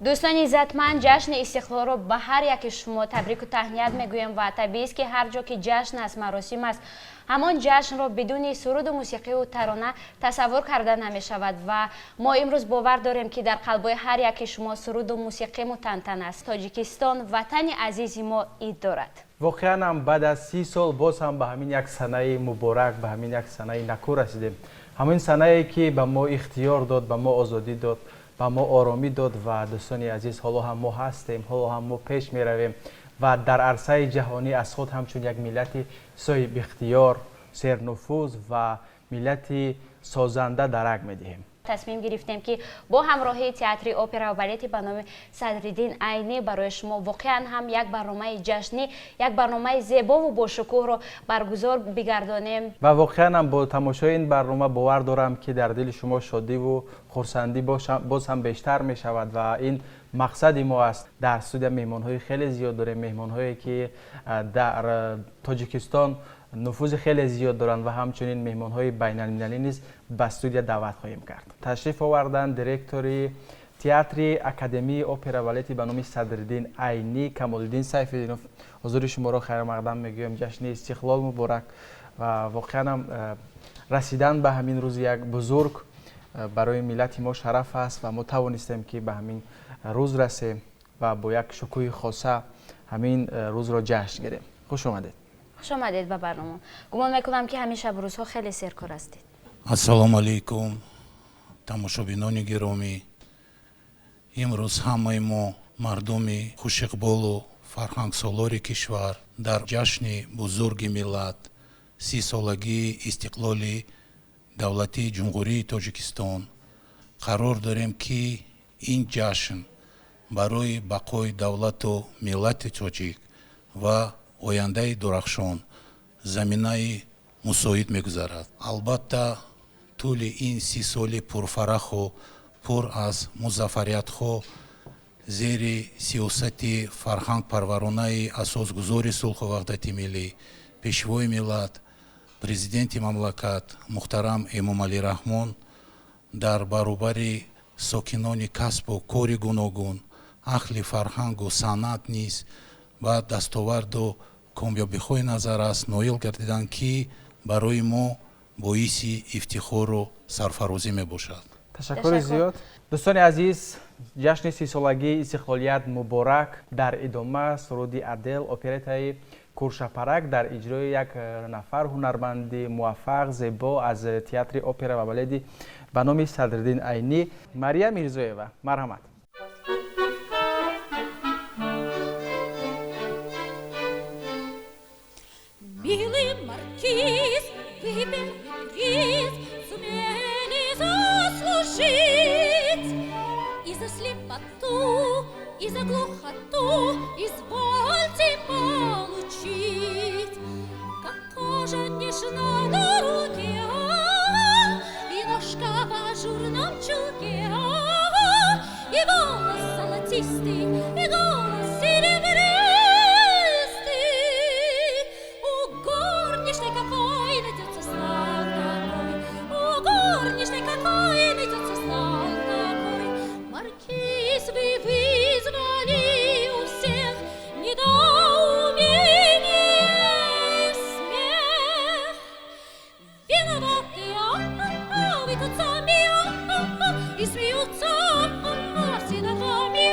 Дӯстони иззатманд, ҷашни истиқлолро ба ҳар яке шумо табрику таҳният мегӯем ва табиист, ки ҳар ҷо ки ҷашн аст, маросим аст, ҳамон ҷашнро бидуни суруду мусиқиву тарона тасаввур карда намешавад ва мо имрӯз бовар дорем, ки дар қалбҳои ҳар яке шумо суруду мусиқӣ мутантан аст. Тоҷикистон, ватани азизи мо, ид дорад. Воқеан ҳам, баъд аз 30 сол боз ҳам ба ҳамин як санаи муборак, ба ҳамин як санаи накӯ расидем, ҳамин санае, ки ба мо ихтиёр дод, ба мо озодӣ дод, ба мо оромӣ дод. Ва дӯстони азиз, ҳоло ҳам мо ҳастем, ҳоло ҳам мо пеш меравем ва дар арсаи ҷаҳонӣ аз худ ҳамчун як миллати соҳибихтиёр, сернуфуз ва миллати созанда дарак медиҳем. Тасмим гирифтем, ки бо ҳамроҳии театри опера ва балети ба номи Садриддин Айнӣ барои шумо воқеан ҳам як барномаи ҷашнӣ, як барномаи зебову бошукӯҳро баргузор бигардонем. Ва воқеан ҳам бо тамошои ин барнома бовар дорам, ки дар дили шумо шодиву хурсандӣ боз ҳам бештар мешавад ва ин мақсади мо аст. Дар студия меҳмонҳои хеле зиёд дорем, меҳмонҳое, ки дар Тоҷикистон нуфузи хеле зиёд доранд ва ҳамчунин меҳмонҳои байналмилалӣ низ ба студия даъват хоҳем кард. Ташриф оварданд директори театри академии опера балети ба номи Садриддин Айнӣ Камолиддин Сайфиддинов. Ҳузури шуморо хайрмақдам мегӯям. Ҷашни истиқлол муборак! Ва воқеан ҳам расидан ба ҳамин рӯзи як бузург барои миллати мо шараф аст ва мо тавонистем, ки ба ҳамин рӯз расем ва бо як шукӯҳи хоса ҳамин рӯзро ҷашн гирем. Хуш омадед. Хуш омадед ба барнома. Гумон мекунам, ки ҳамин шабу рӯзҳо хеле серкор ҳастед. Ассалому алайкум, тамошобинони гиромӣ. Имрӯз ҳамаи мо, мардуми хушиқболу фарҳангсолори кишвар, дар ҷашни бузурги миллат, 30-солагии истиқлоли давлатии Ҷумҳурии Тоҷикистон қарор дорем, ки ин ҷашн барои бақои давлату миллати тоҷик ва ояндаи дурахшон заминаи мусоид мегузарад. Албатта, тӯли ин 30 соли пурфараху пур аз музаффариятҳо зери сиёсати фарҳангпарваронаи асосгузори сулҳу ваҳдати миллӣ, Пешвои миллат, Президенти мамлакат муҳтарам Эмомалӣ Раҳмон дар баробари сокинони касбу кори гуногун, аҳли фарҳангу санъат низ ба дастоварду комёбиҳои назаррас ноил гардиданд, ки барои мо боиси ифтихору сарфарозӣ мебошад. Ташаккури зиёд. Дӯстони азиз, ҷашни 30-солагии истиқлолият муборак! Дар идома суруди Адел, оперетаи Куршапарак дар иҷрои як нафар ҳунарманди муваффақ, зебо аз театри опера ва балети ба номи Садриддин Айнӣ, Мария Мирзоева. Марҳамат. Милый маркиз, вы первый приз сумели заслужить. И за слепоту, и за глухоту извольте получить. Как кожа нежна на руке, и ножка в ажурном чулке, и волос золотистый, и голос серебристый. У горничной какой найдется знак такой, у горничной какой найдется знак такой. Маркиз, вы вызвали у всех недоумение и смех. Виноваты, вы тут сами, и смеются все над вами.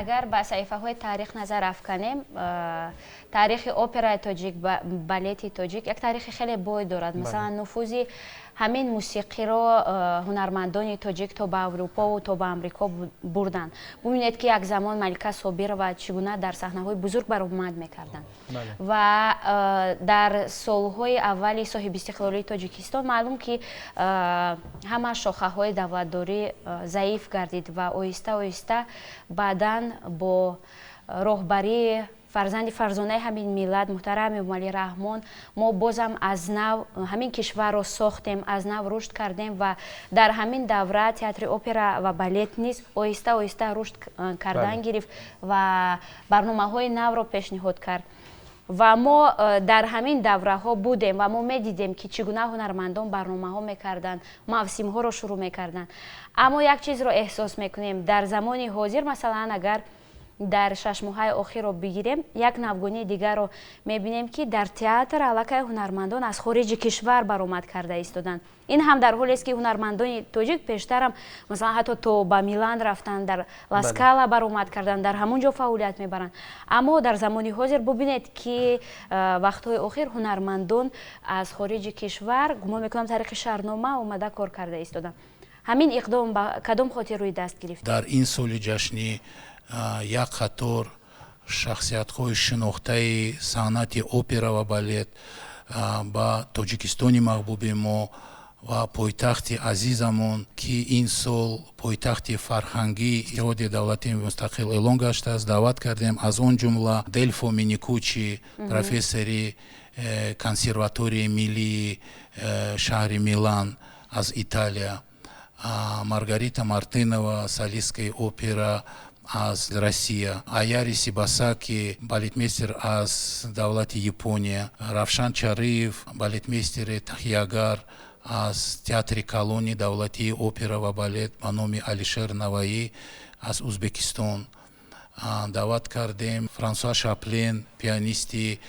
Агар ба саҳифаҳои таърих назар афканем, таърихи операи тоҷик, балети тоҷик як таърихи хеле бой дорад. Масалан, нуфузи ҳамин мусиқиро ҳунармандони тоҷик то ба Аврупову то ба Амрико бурданд. Бубинед, ки як замон Малика Собирова чӣ гуна дар саҳнаҳои бузург баромад мекарданд. Ва дар солҳои аввали соҳибистиқлолии Тоҷикистон маълум, ки ҳама шохаҳои давлатдорӣ заиф гардид ва оҳиста оҳиста баъдан бо роҳбарии фарзанди фарзонаи ҳамин миллат, муҳтарам Эмомалӣ Раҳмон, мо бозам аз нав ҳамин кишварро сохтем, аз нав рушд кардем ва дар ҳамин давра театри опера ва балет низ оҳиста оҳиста рушд кардан гирифт ва барномаҳои навро пешниҳод кард. Ва мо дар ҳамин давраҳо будем ва мо медидем, ки чӣ гуна ҳунармандон барномаҳо мекарданд, мавсимҳоро шурӯъ мекарданд. Аммо як чизро эҳсос мекунем: дар замони ҳозир, масалан, агар дар 6 моҳаи охирро бигирем, як навгонии дигарро мебинем, ки дар театр аллакай ҳунармандон аз хориҷи кишвар баромад карда истоданд. Ин ҳам дар ҳолест, ки ҳунармандони тоҷик пештарам, масалан, ҳатто то ба Милан рафтанд, дар Ла Скала баромад карданд, дар ҳамон ҷо фаъолият мебаранд. Аммо дар замони ҳозир бубинед, ки вақтҳои охир ҳунармандон аз хориҷи кишвар, гумон мекунам, тариқи шартнома омада кор карда истоданд. Ҳамин иқдом ба кадом хотир рӯи даст гирифт? Дар ин соли ҷашнӣ як қатор шахсиятҳои шинохтаи санъати опера ва балет ба Тоҷикистони маҳбуби мо ва пойтахти азизамон, ки ин сол пойтахти фарҳангии Иттиҳоди давлатии мустақил эълон гаштааст, даъват кардем. Аз он ҷумла Делфо Миникучи, профессори консерваторияи миллии шаҳри Милан аз Италия, Маргарита Мартынова, солисткаи опера аз Россия, Аяри Сибасаки, балетмейстер аз давлати Япония, Равшан Чариев, балетмейстери таҳиягар аз театри калони давлатии опера ва балет ба номи Алишер Навоӣ аз Узбекистон. Даъват кардем Франсуа Шаплен, пианисти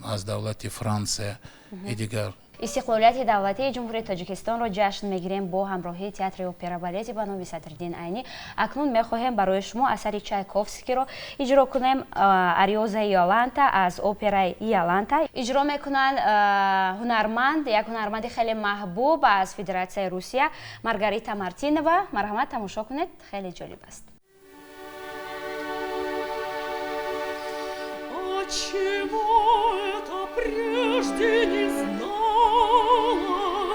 аз давлати Франсия и дигар. Истиқлолияти давлатии Ҷумҳурии Тоҷикистонро ҷашн мегирем бо ҳамроҳии театри опера балети ба номи Садриддин Айнӣ. Акнун мехоҳем барои шумо асари Чайковскиро иҷро кунем, ариозаи Иоланта аз операи Иоланта. Иҷро мекунанд ҳунарманд, як ҳунарманди хеле маҳбуб аз Федератсияи Русия, Маргарита Мартинова. Марҳамат, тамошо кунед, хеле ҷолиб аст. Чего это прежде не знала,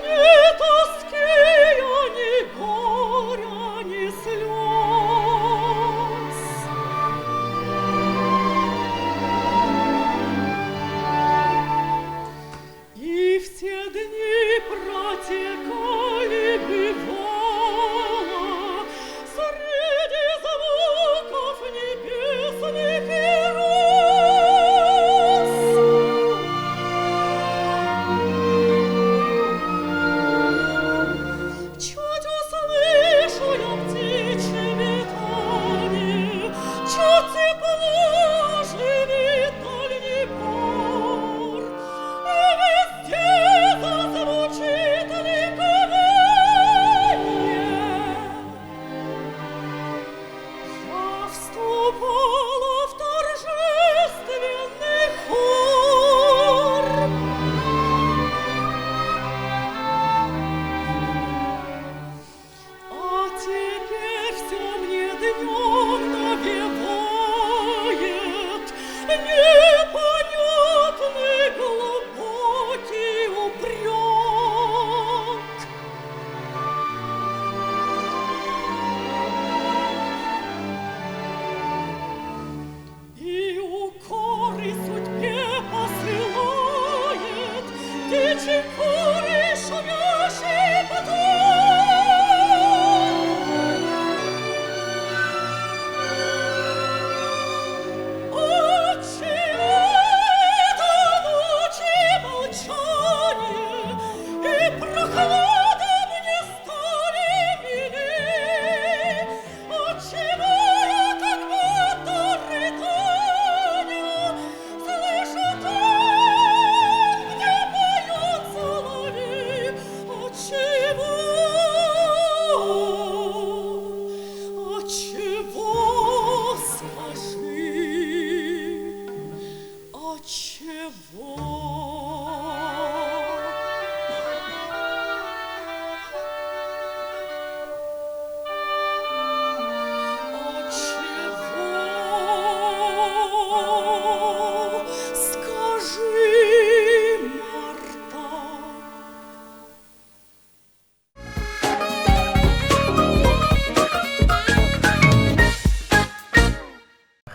ни тоски я, ни горя, ни слез. И все дни протекали, бывало, среди звуков небесных и роз.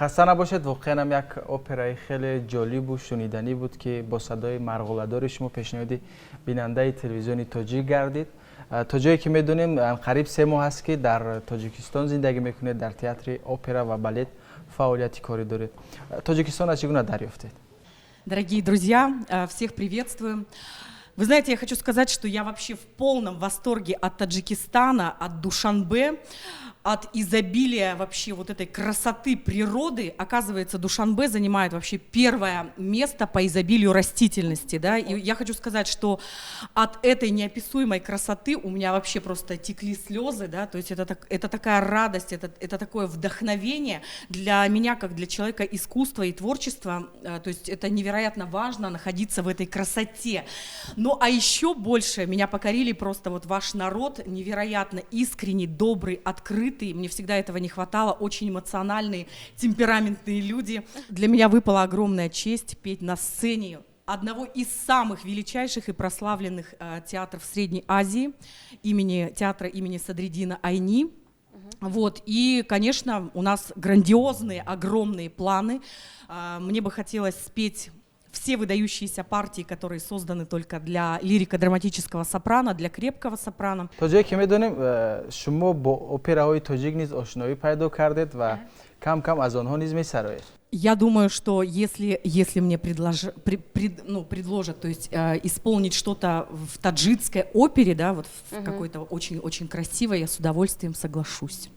Хаста набошед, воқеан ҳам як операи хеле ҷолибу шуниданӣ буд, ки бо садои марғуладори шумо пешниҳоди бинандаи телевизиони тоҷик гардид. То ҷое ки медонем, қариб 3 моҳ аст, ки дар Тоҷикистон зиндагӣ мекунед, дар театри опера ва балет фаъолияти корӣ доред. Тоҷикистонро чӣ гуна дарёфтед? Дорогие друзья, всех приветствую. Вы знаете, я хочу сказать, что я вообще в полном восторге от Таджикистана, от Душанбе, от изобилия вообще вот этой красоты природы. Оказывается, Душанбе занимает вообще первое место по изобилию растительности, да, и я хочу сказать, что от этой неописуемой красоты у меня вообще просто текли слезы, да, то есть это такая радость, это такое вдохновение для меня, как для человека искусства и творчества, то есть это невероятно важно находиться в этой красоте. Ну, а еще больше меня покорили просто вот ваш народ, невероятно искренний, добрый, открытый, мне всегда этого не хватало, очень эмоциональные, темпераментные люди. Для меня выпала огромная честь петь на сцене одного из самых величайших и прославленных театров Средней Азии, театра имени Садриддина Айни. Вот, и, конечно, у нас грандиозные, огромные планы. Мне бы хотелось спеть все выдающиеся партии, которые созданы только для лирико-драматического сопрано, для крепкого сопрано. То ҷое ки медонем, шумо бо операҳои тоҷик низ ошноӣ пайдо кардед ва кам кам аз онҳо низ месароед. Я думаю, что если мне ну, предложат, то есть исполнить что-то в таджикской опере, да, вот в какой-то очень-очень красивой, я с удовольствием соглашусь.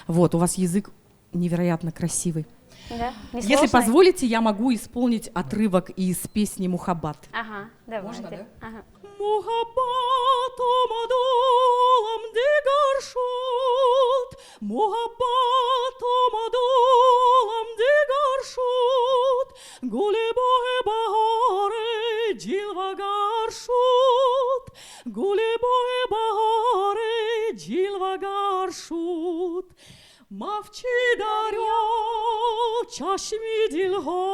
Вот, у вас язык невероятно красивый. Да? Если Несложный? Позволите, я могу исполнить отрывок из песни «Мухаббат». Ага, давайте. Можно, да? Ага. Муҳаббат омад, олам дигар шуд, Муҳаббат омад, олам дигар шуд, Гули боғи баҳор ҷилвагар шуд, Гули боғи баҳор ҷилвагар шуд. Мавҷи дарё, чашми дилҳо,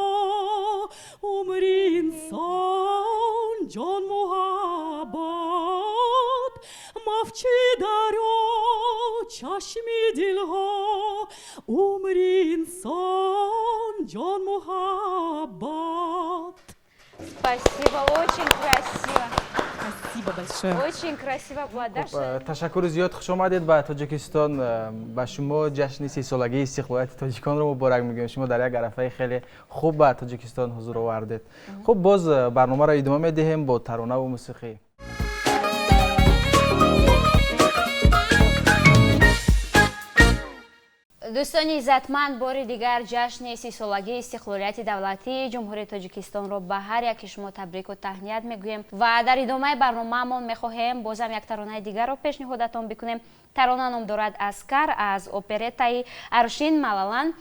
умри инсон, ҷон муҳаббат. Мавҷи дарё, чашми дилҳо, умри инсон, ҷон муҳаббат. Спасибо, очень красиво. Спасибо большое. Очень красиво была Хуб, Даша. Ташаккури зиёд, хуш омадед ба Тоҷикистон. Ба шумо ҷашни 30-солагии истиқлолияти тоҷиконро муборак мегӯем. Шумо дар як арафаи хеле хуб ба Тоҷикистон ҳузур овардед. Хуб, боз барномаро идома медиҳем бо таронаву мусиқӣ. Дӯстони иззатманд, бори дигар ҷашни 30-солагии истиқлолияти давлатии Ҷумҳурии Тоҷикистонро ба ҳар яки шумо табрику таҳният мегӯем ва дар идомаи барномаамон мехоҳем бозам як таронаи дигарро пешниҳодатон бикунем. Тарона ном дорад «Аскар» аз оперетаи Аршин Малалан.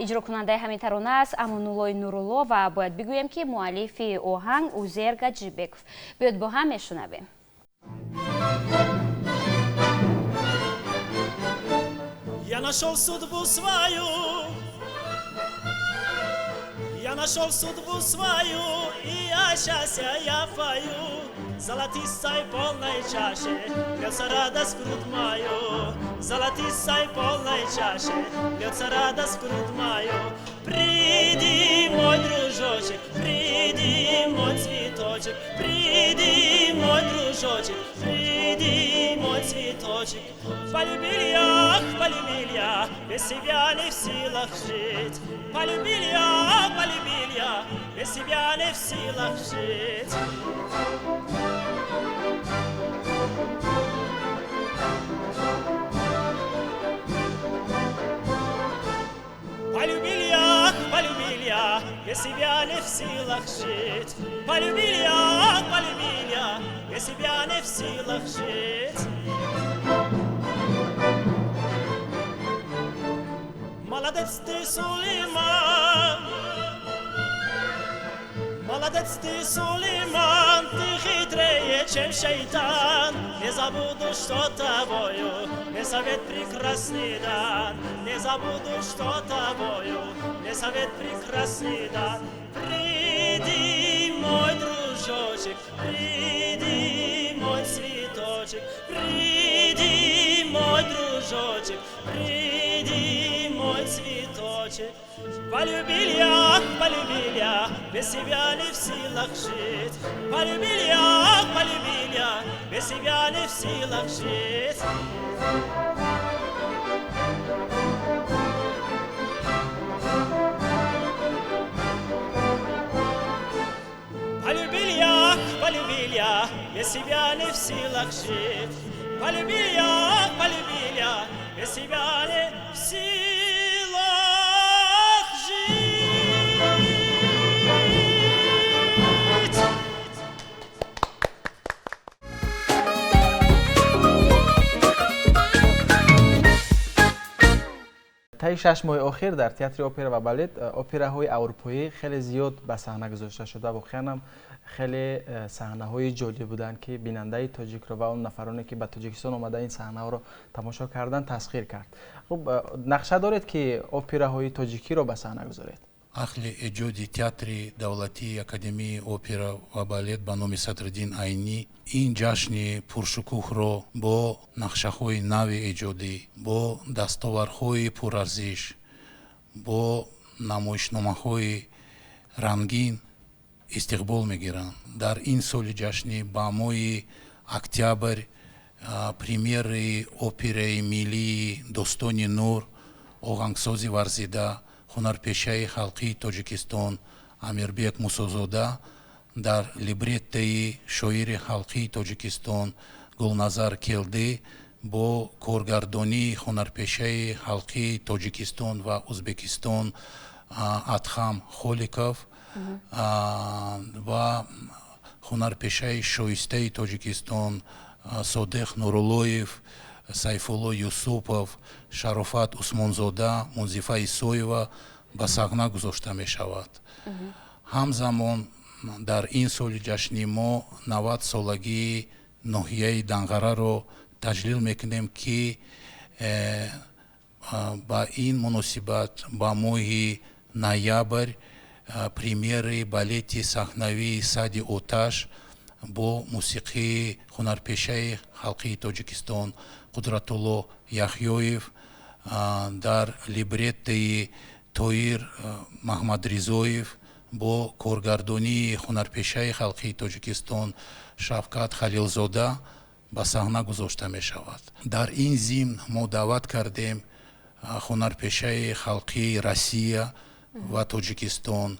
Иҷрокунандаи ҳамин тарона аст Амонуллои Нурулло ва бояд бигӯем, ки муаллифи оҳанг Узер Гаджибеков. Биёд, бо ҳам мешунавем. Я нашел судьбу свою, я нашел судьбу свою, и о счастье я пою. Золотистой полной чаше льется радость в грудь мою, золотистой полной чаше льется радость в грудь мою. Приди, мой дружочек, приди, мой цветочек, приди, мой дружочек, приди, мой цветочек. Полюбил я, полюбил я, без тебя не в силах жить. Полюбил я, полюбил я, без тебя не в силах жить. Полюбил я, полюбил я, без тебя не в силах жить. Полюбил я, полюбил я, без тебя не в силах жить. Молодец ты, Сулейман, молодец ты, Сулейман, ты хитрее, чем шайтан. Не забуду, что тобою мне совет прекрасный дан. Не забуду, что тобою мне совет прекрасный дан. Приди, мой дружочек, приди, мой цветочек, приди, мой дружочек, приди, мой цветочек. встречи. Полюбил я, полюбил я, без тебя не в силах жить. Полюбил я, полюбил я, без тебя не в силах жить. Полюбил я, полюбил я, без тебя не в силах жить. Полюбил я, полюбил я, без тебя не в силах жить. Таи 6 моҳи охир дар театри опера ва балет операҳои аврупоӣ хеле зиёд ба саҳна гузошта шуда. Воқеан ҳам хеле саҳнаҳои ҷолиб буданд, ки бинандаи тоҷикро ва он нафароне, ки ба Тоҷикистон омада ин саҳнаҳоро тамошо кардан, тасхир кард. Хуб, нақша доред, ки операҳои тоҷикиро ба саҳна гузоред? Аҳли эҷоди театри давлатии Академияи опера ва балет ба номи Садриддин Айнӣ ин ҷашни пуршукӯҳро бо нақшаҳои нави эҷодӣ, бо дастовардҳои пурарзиш, бо намоишномаҳои рангин истиқбол мегиранд. Дар ин соли ҷашнӣ ба моҳи октябр премьераи операи миллии «Достони Нур» оҳангсози варзида, ҳунарпешаи халқии Тоҷикистон Амирбек Мусозода дар либреттои шоири халқии Тоҷикистон Гулназар Келдӣ бо коргардонии ҳунарпешаи халқии Тоҷикистон ва Ӯзбекистон Адхам Холиков ва ҳунарпешаи шоистаи Тоҷикистон Содиқ Нуруллоев, Сайфулло Юсупов, Шарофат Усмонзода, Мунзифа Исоева ба саҳна гузошта мешавад. Ҳамзамон дар ин соли ҷашнӣ мо 90-солагии ноҳияи Данғараро таҷлил мекунем, ки ба ин муносибат ба моҳи ноябр премьераи балети саҳнавии «Сади оташ» бо мусиқии ҳунарпешаи халқии Тоҷикистон Қудратулло Яҳёев дар либреттои Тоир Маҳмадризоев бо коргардонии ҳунарпешаи халқии Тоҷикистон Шавкат Халилзода ба саҳна гузошта мешавад. Дар ин зимн мо даъват кардем ҳунарпешаи халқии Россия ва Тоҷикистон,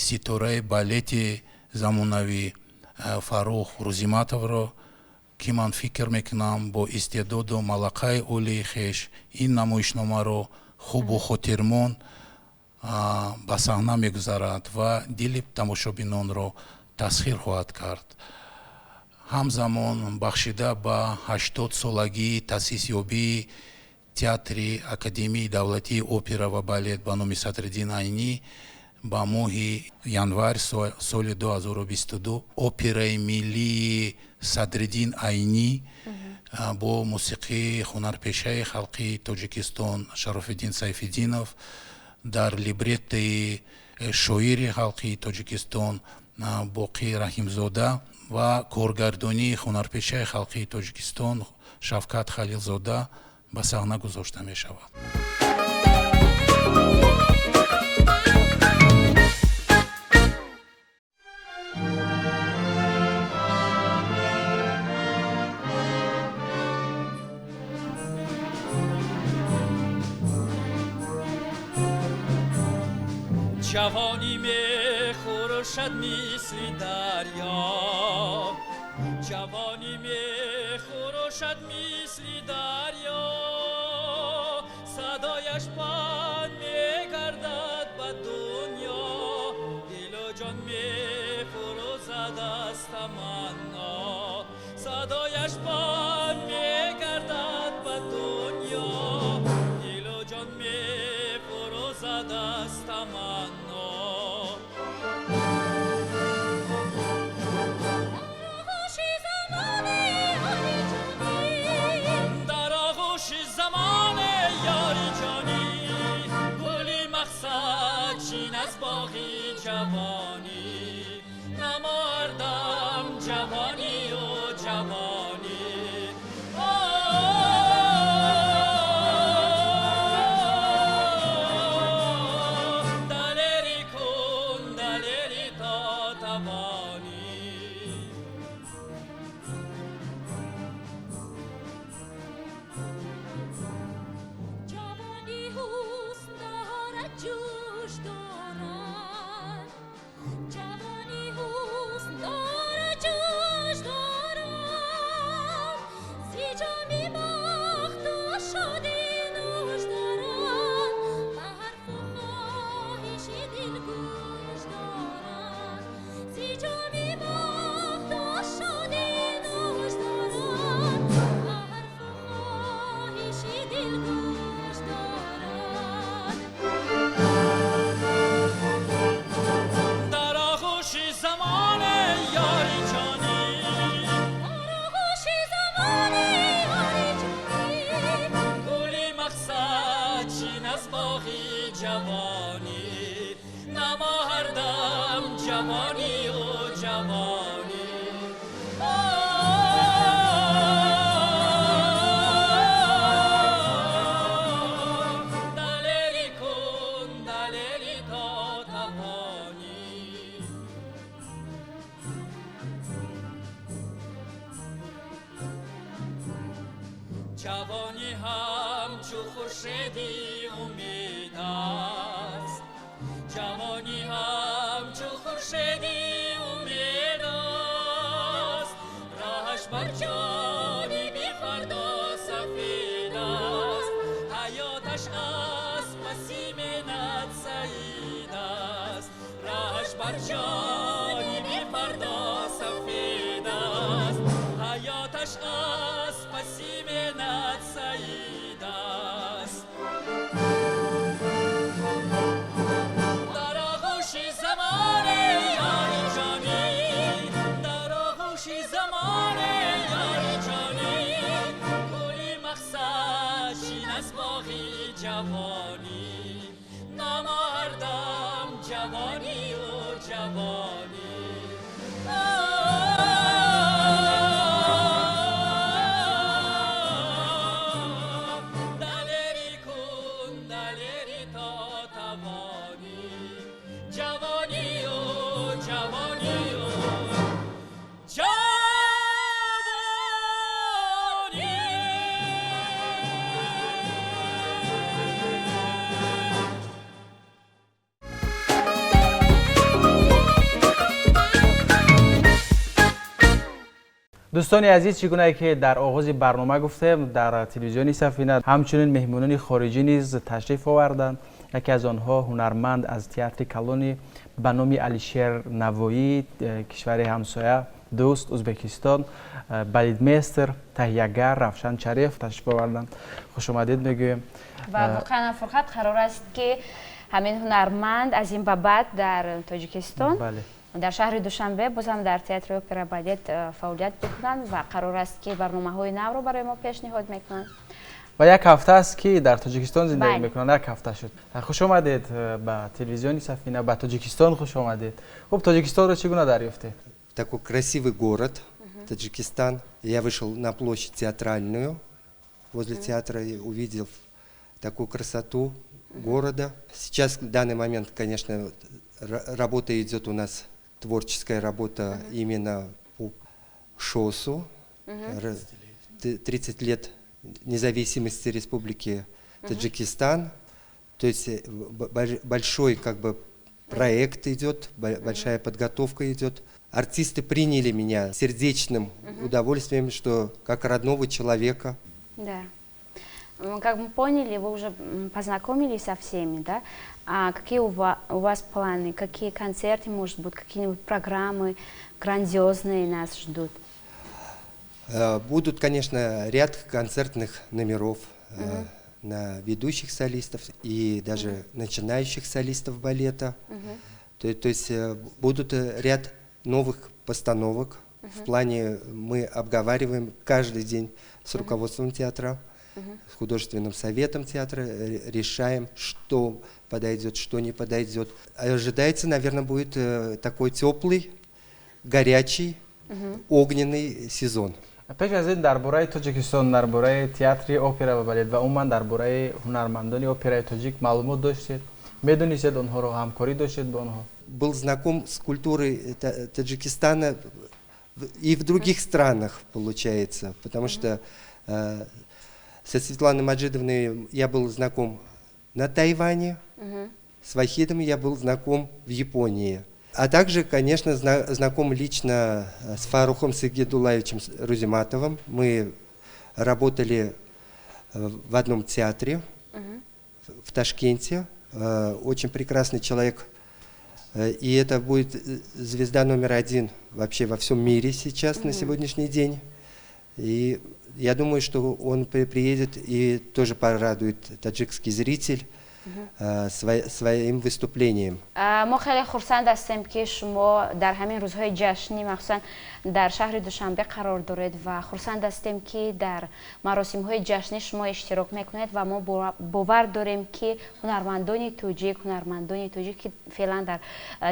ситораи балети замонавӣ Фаррух Рӯзиматовро, ки ман фикр мекунам, бо истеъдоду малақаи олии хеш ин намоишномаро хубу хотирмон ба саҳна мегузарад ва дили тамошобинонро тасхир хоҳад кард. Ҳамзамон бахшида ба 80-солагии таъсисёбии театри Академияи давлатии опера ва балет ба номи Садриддин Айнӣ ба моҳи январ соли 2022 операи миллии «Садриддин Айнӣ» бо мусиқии ҳунарпешаи халқии Тоҷикистон Шарофиддин Сайфиддинов дар либреттои шоири халқии Тоҷикистон Боқӣ Раҳимзода ва коргардонии ҳунарпешаи халқии Тоҷикистон Шавкат Халилзода ба саҳна гузошта мешавад. Ҷавонӣ мехӯрошад мисли дарё, ҷавонӣ мехӯрошад мисли дарё, садояш паҳн мегардад ба дунё, дилу ҷон мефурӯзад аз таманно, садояш паҳн мегардад ба дунё, дилу ҷон мефурӯзад аз таманно. Оғӯши замоне ёри ҷонӣ, Дар оғӯши замоне ёри ҷонӣ, гули мақсад чин аз боғи ҷавонӣ, намардам ҷавонию ҷавонӣ. чин аз боғи ҷавонӣ, намо ҳардам ҷавонию ҷавонӣ. Далери кун, далери то тавонӣ. Ҷавонӣ ҳамчу хуршеди умед аст, ҷавонӣ ҳамчу хуршеди умед аст, роҳаш бар ҷониби фардо сафед аст, ҳаёташ аз паси миннат саид аст, роҳаш бар ҷониби фардо сафед аст, ҳаёташ аз паси миннат саид аст. Дар оғӯши замоне ёри ҷонӣ, дар оғӯши замоне ёри ҷонӣ, гули мақсад чин аз боғи ҷавонӣ, намо ҳардам ҷавонию ҷавонӣ. Далери кун, далери то тавонӣ, ҷавонию ҷавонию ҷавонӣ. Дӯстони азиз, чӣ гунае ки дар оғози барнома гуфтем, дар телевизиони Сафина ҳамчунин меҳмонони хориҷӣ низ ташриф оварданд. Яке аз онҳо ҳунарманд аз театри калони ба номи Алишер Навоӣ, кишвари ҳамсоя дӯст Ӯзбекистон, балетмейстер, таҳиягар Равшан Чариев ташриф оварданд. Хушомадед мегӯем. Ва воқеан фурқат қарор аст, ки ҳамин ҳунарманд аз ин ба баъд дар Тоҷикистон, дар шаҳри Душанбе, бозам дар театри опера балет фаъолият бикунанд ва қарор аст, ки барномаҳои навро барои мо пешниҳод мекунанд. Ва як ҳафта аст, ки дар Тоҷикистон зиндагӣ мекунанд. Як ҳафта шуд. Хуш омадед ба телевизиони Сафина, ба Тоҷикистон хуш омадед. Хуб, Тоҷикистонро чӣ гуна дарёфтед? Такой красивый город Таджикистан. Я вышел на площадь Театральную возле театра и увидел такую красоту города. Сейчас, в данный момент, конечно, работа идет у нас, творческая работа именно по ШОСу. 30 лет независимости Республики Таджикистан. То есть большой как бы проект идет, большая подготовка идет. Артисты приняли меня сердечным удовольствием, что как родного человека. Да. Как мы поняли, вы уже познакомились со всеми, да? А какие у вас планы, какие концерты, может быть, какие-нибудь программы грандиозные нас ждут? Будут, конечно, ряд концертных номеров на ведущих солистов и даже начинающих солистов балета. То есть будут ряд новых постановок. В плане мы обговариваем каждый день с руководством театра, с художественным советом театра, решаем, что подойдет, что не подойдет. Ожидается, наверное, будет такой теплый, горячий, огненный сезон. Пеш аз ин дар бораи Тоҷикистон, дар бораи театри опера ва балет ва умуман дар бораи ҳунармандони операи тоҷик маълумот доштед, медонистед онҳоро, ҳамкорӣ доштед бо онҳо? Был знаком с культурой Таджикистана и в других странах, получается, потому что со Светланой Маджидовной я был знаком на Тайване, с Вахидом я был знаком в Японии. А также, конечно, знаком лично с Фарухом Сагидуллаевичем Рузиматовым. Мы работали в одном театре в Ташкенте. Очень прекрасный человек. И это будет звезда номер один вообще во всем мире сейчас, на сегодняшний день. И я думаю, что он приедет и тоже порадует таджикский зритель. своим выступлением. Мо хеле хурсанд ҳастем, ки шумо дар ҳамин рӯзҳои ҷашнӣ, махсусан дар шаҳри Душанбе қарор доред, ва хурсанд ҳастем, ки дар маросимҳои ҷашнӣ шумо иштирок мекунед, ва мо бовар дорем, ки ҳунармандони тоҷик, ки феълан дар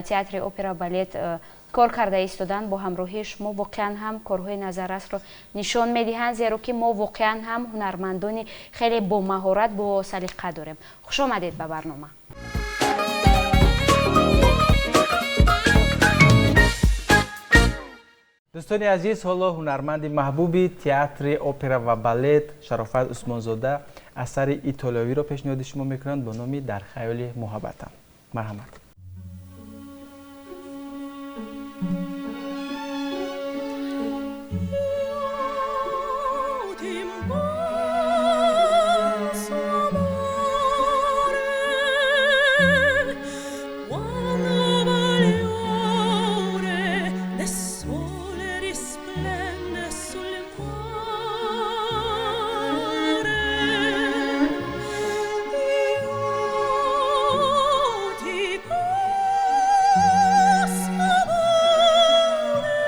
театри опера балет кор карда истоданд, бо ҳамроҳии шумо воқеан ҳам корҳои назаррасро нишон медиҳанд, зеро ки мо воқеан ҳам ҳунармандони хеле бомаҳорат, бо салиқа дорем. Хуш омадед ба барнома. Дӯстони азиз, ҳоло ҳунарманди маҳбуби театри опера ва балет Шарофат Усмонзода асари итолиёвиро пешниҳоди шумо мекунанд бо номи «Дар хаёли муҳаббатам». Марҳамат. Io t'immenso amore, quando bagliore del sole risplende sul mare. Io ti penso amore,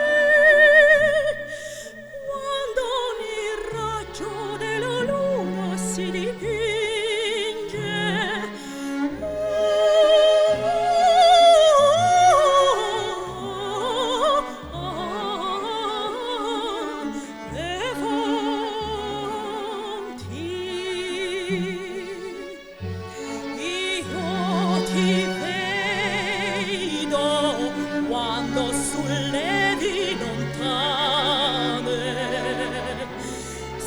quando ogni raggio della luna si dipinge. Le fonti. Io ti vedo quando sulle vie lontane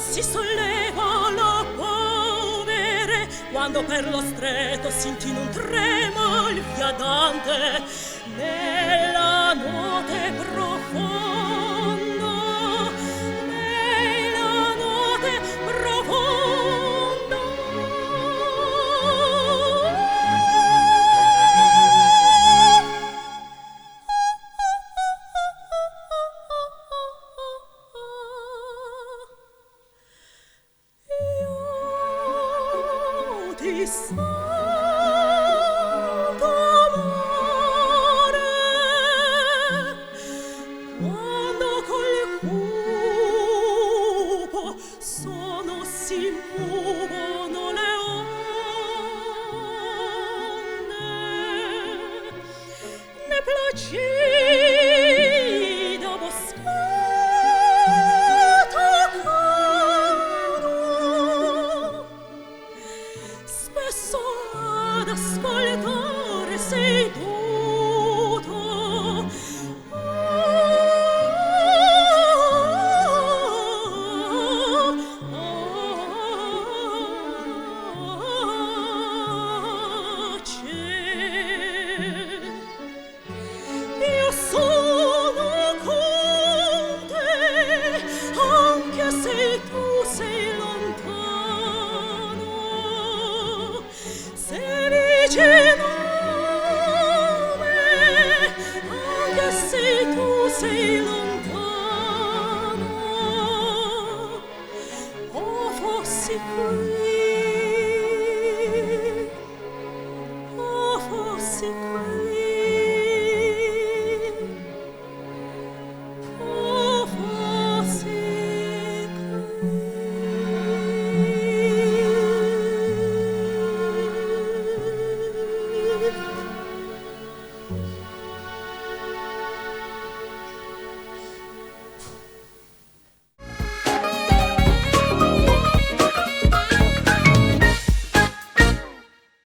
si solleva la polvere, quando per lo stretto s'inchina un tremo il viandante nella notte profonda, nella notte profonda. Io ti sento amore, quando col cupo suono si muovono le onde, ne placida boscata caro, spesso ad ascoltare sei doto. Pace. Io sono con te, anche se tu sei lontano. Se vicino a me, anche se tu sei lontano. O fossi qui, o fossi qui, o fossi qui.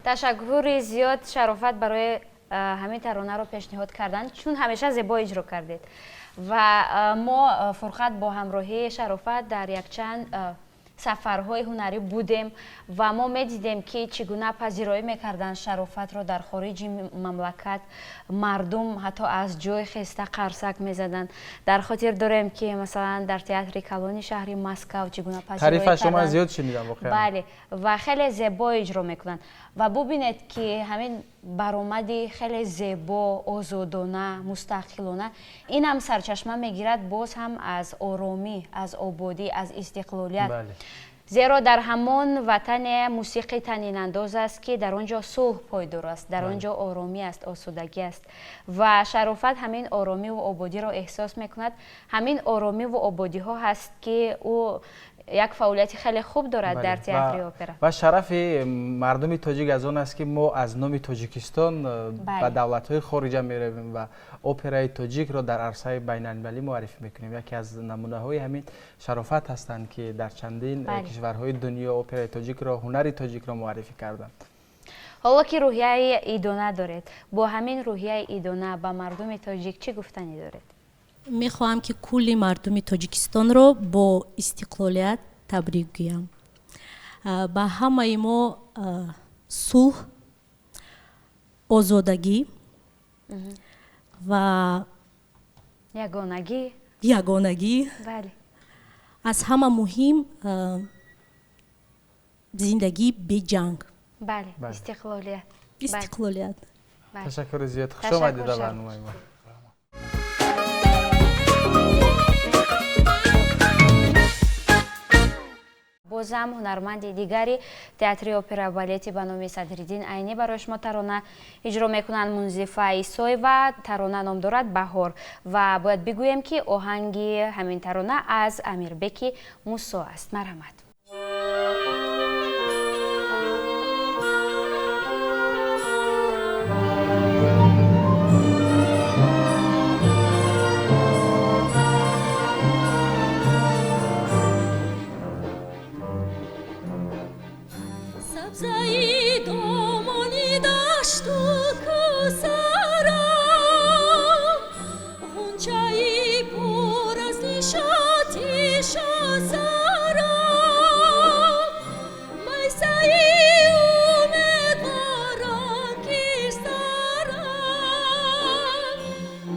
Ташаккури зиёд, Шарофат, барои ҳамин таронаро пешниҳод кардан, чун ҳамеша зебо иҷро кардед. Ва мо, Фурқат, бо ҳамроҳии Шарофат дар якчанд сафарҳои ҳунарӣ будем ва мо медидем, ки чӣ гуна пазироӣ мекарданд Шарофатро дар хориҷи мамлакат. Мардум ҳатто аз ҷой хеста қарсак мезаданд. Дар хотир дорем, ки масалан дар театри калони шаҳри Москав чӣ гуна пазироӣ Таърифашро ман карданд. зиёд шунидам воқеан. Бале, ва хеле зебо иҷро мекунанд. Ва бубинед, ки ҳамин баромади хеле зебо, озодона, мустақилона, ин ҳам сарчашма мегирад боз ҳам аз оромӣ, аз ободӣ, аз истиқлолият. Зеро дар ҳамон ватане мусиқӣ танинандоз аст, ки дар он ҷо сулҳ пойдор аст, дар он ҷо оромӣ аст, осудагӣ аст. Ва Шарофат ҳамин оромиву ободиро эҳсос мекунад. Ҳамин оромиву ободиҳо ҳаст, ки ӯ як фаъолияти хеле хуб дорад дар театри опера. Ва шарафи мардуми тоҷик аз он аст, ки мо аз номи Тоҷикистон ба давлатҳои хориҷа меравем ва операи тоҷикро дар арсаи байналмилалӣ муаррифӣ мекунем. Яке аз намунаҳои ҳамин Шарофат ҳастанд, ки дар чандин кишварҳои дунё операи тоҷикро, ҳунари тоҷикро муаррифӣ карданд. Ҳоло ки рӯҳияи идона доред, бо ҳамин рӯҳияи идона ба мардуми тоҷик чӣ гуфтанӣ доред? Мехоҳам, ки кулли мардуми Тоҷикистонро бо истиқлолият табрик гӯям. Ба ҳамаи мо сулҳ, озодагӣ ва ягонагӣ. Ягонагӣ, аз ҳама муҳим зиндагии беҷанг. Бале, истиқлолият. Истиқлолият. Ташаккури зиёд, хуш омадед ба барномаи мо. Бозам ҳунарманди дигари театри опера балети ба номи Садриддин Айнӣ барои шумо тарона иҷро мекунанд, Мунзифа Исоева. Тарона ном дорад «Баҳор» ва бояд бигӯем, ки оҳанги ҳамин тарона аз Амирбеки Мусо аст. Марҳамат. Сабзаи домони дашту кӯсарам, ғунчаи пур аз нишоти шосарам, майсаи умедворон киштарам,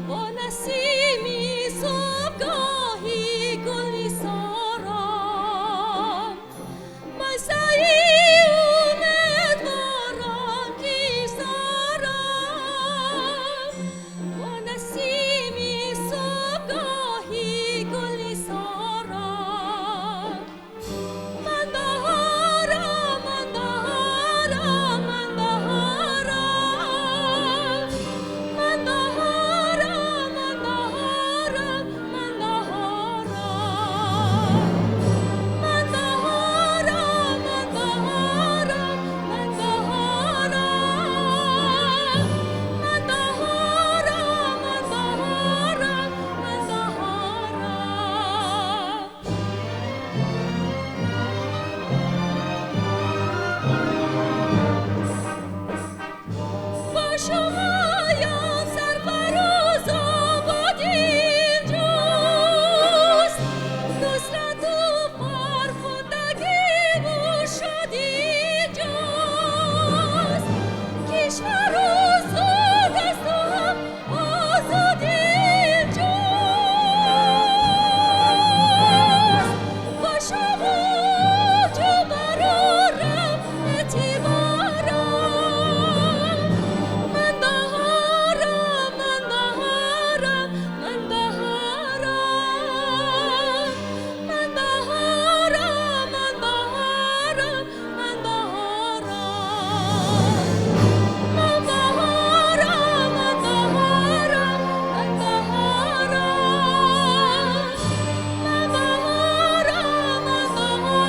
бо насими субҳгоҳи гулнисорам, майсаи умедворон киштарам, бо насими субҳгоҳи гулнисорам. Ман баҳорам, ман баҳорам, ман баҳорам, ман баҳорам, ман баҳорам, ман баҳорам, ман баҳорам, ман баҳорам, ман баҳорам, ман баҳорам, ман баҳорам, ман баҳорам. Бо шумоям сарфароз обод инҷост, нусрату фархундагиву шодӣ инҷост, кишвар озод асту ҳам озод инҷост. Бо шумо чу барорам эътиборам, ман баҳорам, ман баҳорам, ман баҳорам, ман баҳорам, ман баҳорам, ман баҳорам, ман баҳорам, ман баҳорам, ман баҳорам, ман баҳорам, ман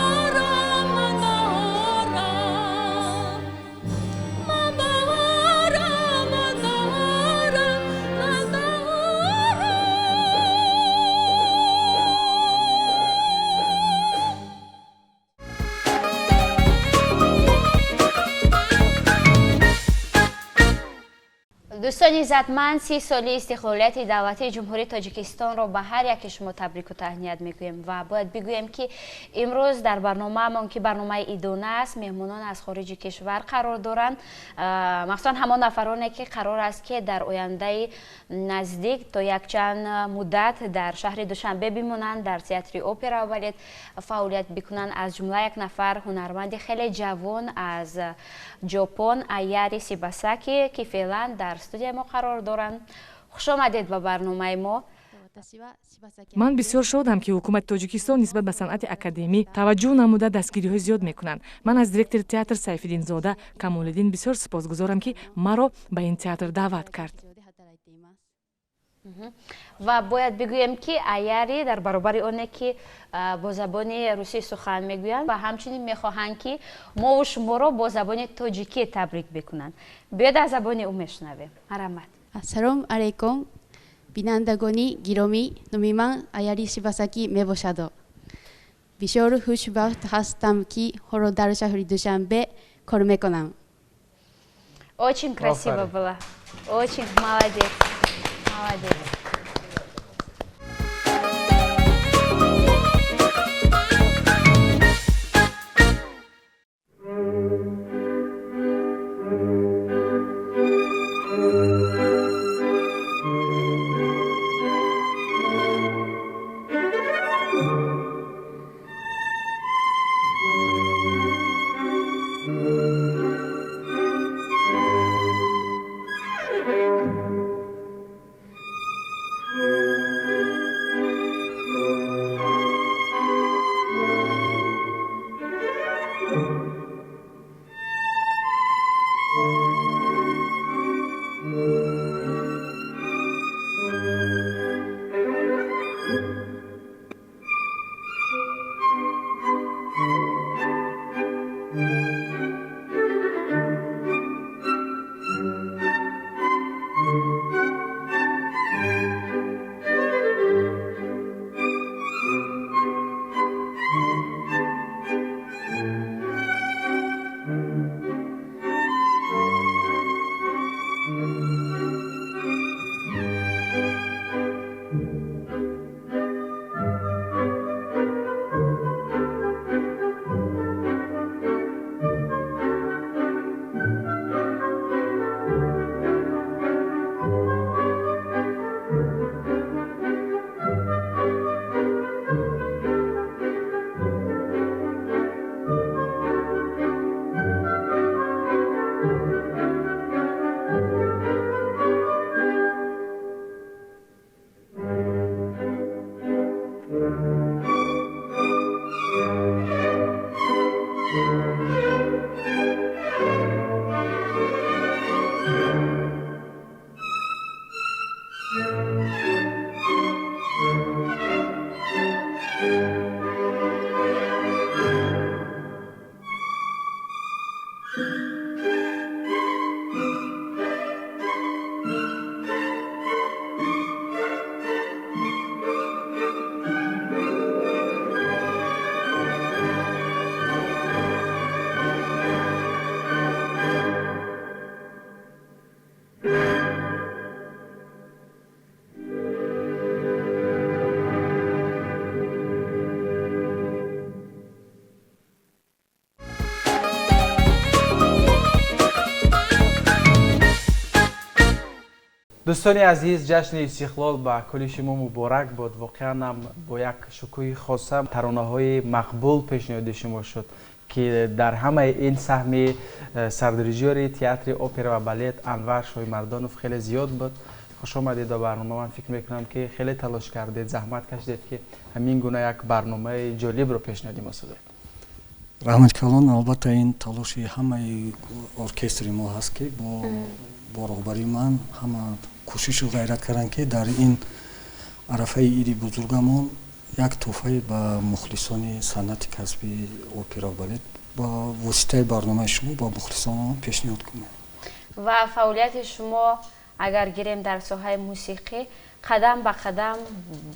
баҳорам, ман баҳорам, ман баҳорам, ман баҳорам, ман баҳорам. Дӯстони иззатманд, 30 соли истиқлолияти давлатии Ҷумҳурии Тоҷикистонро ба ҳар яке шумо табрику таҳният мегӯем ва бояд бигӯем, ки имрӯз дар барномаамон, ки барномаи идона аст, меҳмонон аз хориҷи кишвар қарор доранд, махсусан ҳамон нафароне, ки қарор аст, ки дар ояндаи наздик то якчанд муддат дар шаҳри Душанбе бимонанд, дар театри опера ва балет фаъолият бикунанд. Аз ҷумла як нафар ҳунарманди хеле ҷавон аз Ҷопон, Аяри Сибасаки, ки феълан дар студияи мо қарор доранд. Хуш омадед ба барномаи мо. Ман бисёр шодам, ки ҳукумати Тоҷикистон нисбат ба санъати академӣ таваҷҷӯҳ намуда, дастгириҳои зиёд мекунанд. Ман аз директори театр Сайфиддинзода Камолиддин бисёр сипосгузорам, ки маро ба ин театр даъват кард. Ва бояд бигӯем, ки Аяри дар баробари оне ки бо забони русӣ сухан мегӯянд, ва ҳамчунин мехоҳанд, ки мову шуморо бо забони тоҷикӣ табрик бикунанд. Биёед, аз забони ӯ мешунавем. Марҳамат. Ассалому алайкум, бинандагони гиромӣ. Номи ман Аяри Шибасакӣ мебошад. Бисёр хушбахт ҳастам, ки ҳоло дар шаҳри Душанбе кор мекунам. Очень красиво было, очень молодец, молодец. Дӯстони азиз, ҷашни Истиқлол ба кулли шумо муборак бод. Воқеан ҳам бо як шукӯҳи хоса таронаҳои мақбул пешниҳоди шумо шуд, ки дар ҳамаи ин саҳми сардирижёри театри опера ва балет Анвар Шоҳимардонов хеле зиёд буд. Хуш омадед ба барнома. Ман фикр мекунам, ки хеле талош кардед, заҳмат кашидед, ки ҳамин гуна як барномаи ҷолибро пешниҳоди мо созед. Раҳмат калон. Албатта, ин талоши ҳамаи оркестри мо ҳаст, ки бо роҳбарии ман ҳама кӯшишу ғайрат карданд, ки дар ин арафаи иди бузургамон як тӯҳфае ба мухлисони санъати касбии опера балет ба воситаи барномаи шумо ба мухлисонамон пешниҳод кунем. Ва фаъолияти шумо, агар гирем, дар соҳаи мусиқӣ қадам ба қадам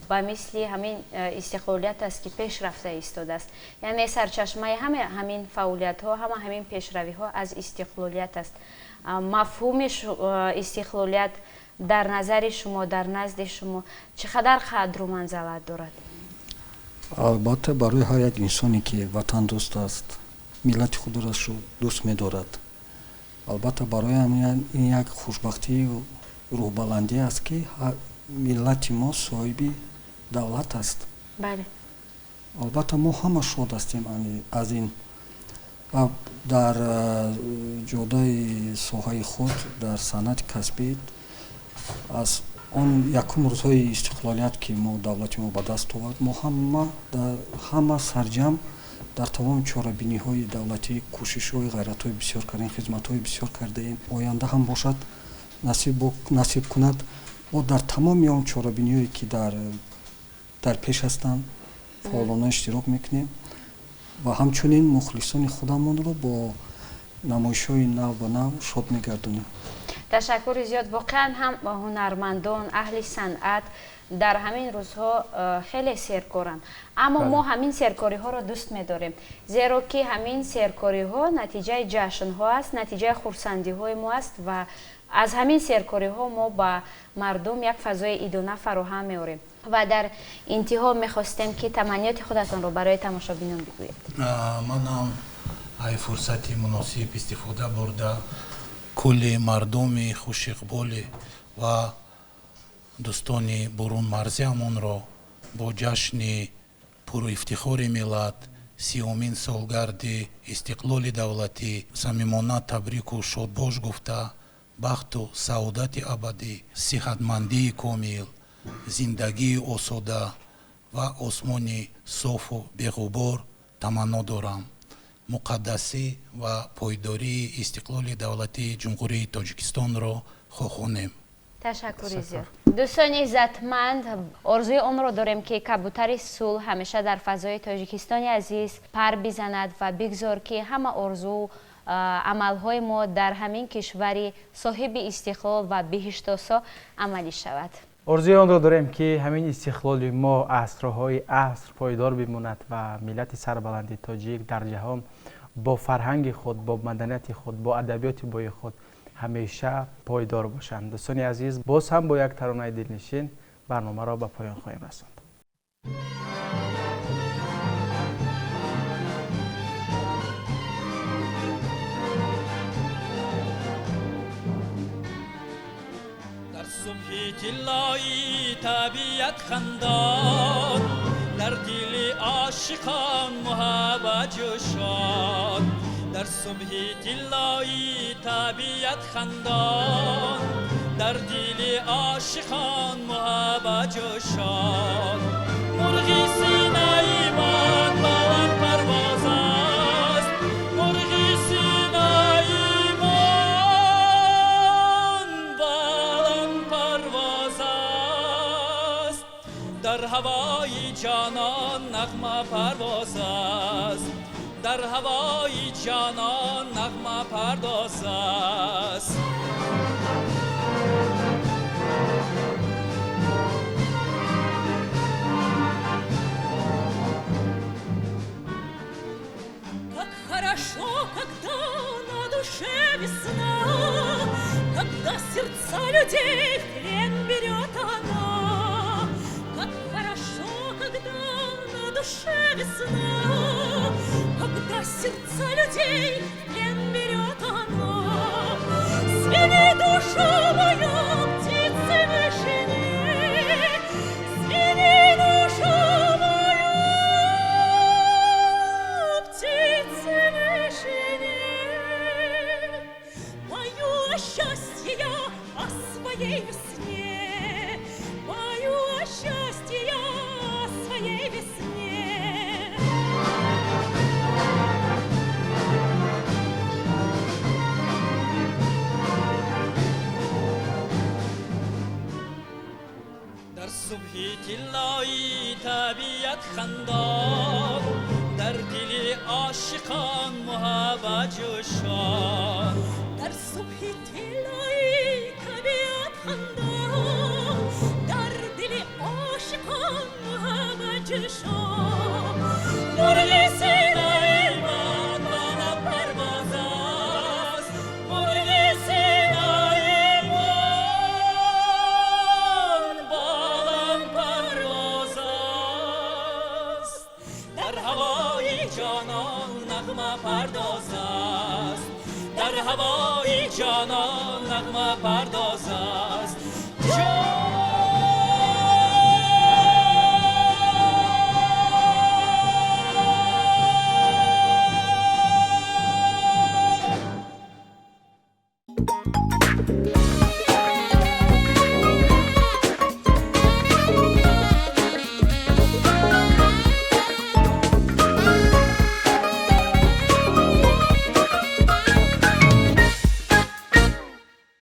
ба мисли ҳамин истиқлолият аст, ки пеш рафта истодааст. Яъне сарчашмаи ҳама ҳамин фаъолиятҳо, ҳама ҳамин пешравиҳо аз истиқлолият аст. Мафҳуми истиқлолият дар назари шумо, дар назди шумо чӣ қадар қадру манзалат дорад? Албатта, барои ҳар як инсоне, ки ватандӯст аст, миллати худро дӯст медорад, албатта, барои ин як хушбахтию рӯҳбаландӣ аст, ки миллати мо соҳиби давлат аст. Албатта, мо ҳама шод ҳастем аз ин ва дар ҷодаи соҳаи худ, дар санъати касбӣ аз Он якум рӯзҳои истиқлолият, ки мо давлати мо ба даст овард, мо ҳама сарҷамъ дар тамоми чорабиниҳои давлатӣ кӯшишҳои ғайратҳои бисёр кардем, хизматҳои бисёр кардаем. Оянда ҳам бошад, насиб кунад, мо дар тамоми он чорабиниҳое, ки дар пеш ҳастанд, фаъолона иштирок мекунем ва ҳамчунин мухлисони худамонро бо намоишҳои нав ба нав шод мегардонем. Ташаккури зиёд. Воқеан ҳам ҳунармандон, аҳли санъат дар ҳамин рӯзҳо хеле серкоранд, аммо мо ҳамин серкориҳоро дӯст медорем, зеро ки ҳамин серкориҳо натиҷаи ҷашнҳо аст, натиҷаи хурсандиҳои мо аст ва аз ҳамин серкориҳо мо ба мардум як фазои идона фароҳам меорем. Ва дар интиҳо мехостем, ки таманниёти худатонро барои тамошобинон бигӯед. Манам ай фурсати муносиб истифода бурда, кулли мардуми хушиқболӣ ва дӯстони бурунмарзиамонро бо ҷашни пуруифтихори миллат, 30-умин солгарди истиқлоли давлатӣ самимона табрику шодбош гуфта, бахту саодати абадӣ, сиҳатмандии комил, зиндагии осода ва осмони софу беғубор таманно дорам. Муқаддасӣ ва пойдории истиқлоли давлатии Ҷумҳурии Тоҷикистонро хохонем. Ташаккури зиёд. Дӯстони иззатманд, орзуи онро дорем, ки кабутари сулҳ ҳамеша дар фазои Тоҷикистони азиз пар бизанад ва бигзор, ки ҳама орзу амалҳои мо дар ҳамин кишвари соҳиби истиқлол ва биҳиштосо амалӣ шавад. Орзуи онро дорем, ки ҳамин истиқлоли мо асрҳои аср пойдор бимонад ва миллати сарбаланди тоҷик дар ҷаҳон бо фарҳанги худ, бо маданияти худ, бо адабиёти бои худ ҳамеша пойдор бошанд. Дӯстони азиз, боз ҳам бо як таронаи дилнишин барномаро ба поён хоҳем расонд. Дар субҳи тиллоӣ табиат хандон, дар дили ошиқон муҳаббат ҷӯшон. Дар субҳи тиллоӣ табиат хандон, дар дили ошиқон муҳаббат ҷӯшон. Мурғи синаи ман баланд парвоз аст, мурғи синаи ман баланд парвоз аст, дар ҳавои ҷонон нағма парвоз аст, дар ҳавои ҷонон нағма пардоз аст. Как хорошо, когда на душе весна, когда сердца людей в плен берет она. Как хорошо, когда на душе весна, когда сердца людей в плен берет она. Свели душу мою птицы в вышине, свели душу мою птицы в вышине. Пою о счастье я, о своей весне, пою о счастье я, о своей весне. Дар субҳи тиллоӣ табиат хандон, дар дили ошиқон муҳаббат ҷӯшон. Дар субҳи тиллоӣ табиат хандон, дар дили ошиқон муҳаббат ҷӯшон. Мурғи синаи ман баланд парвоз аст, мурғи синаи ман баланд парвоз аст, дар ҳавои ҷонон нағма пардоз аст, дар ҳавои ҷонон нағма пардоз аст. Ҷон.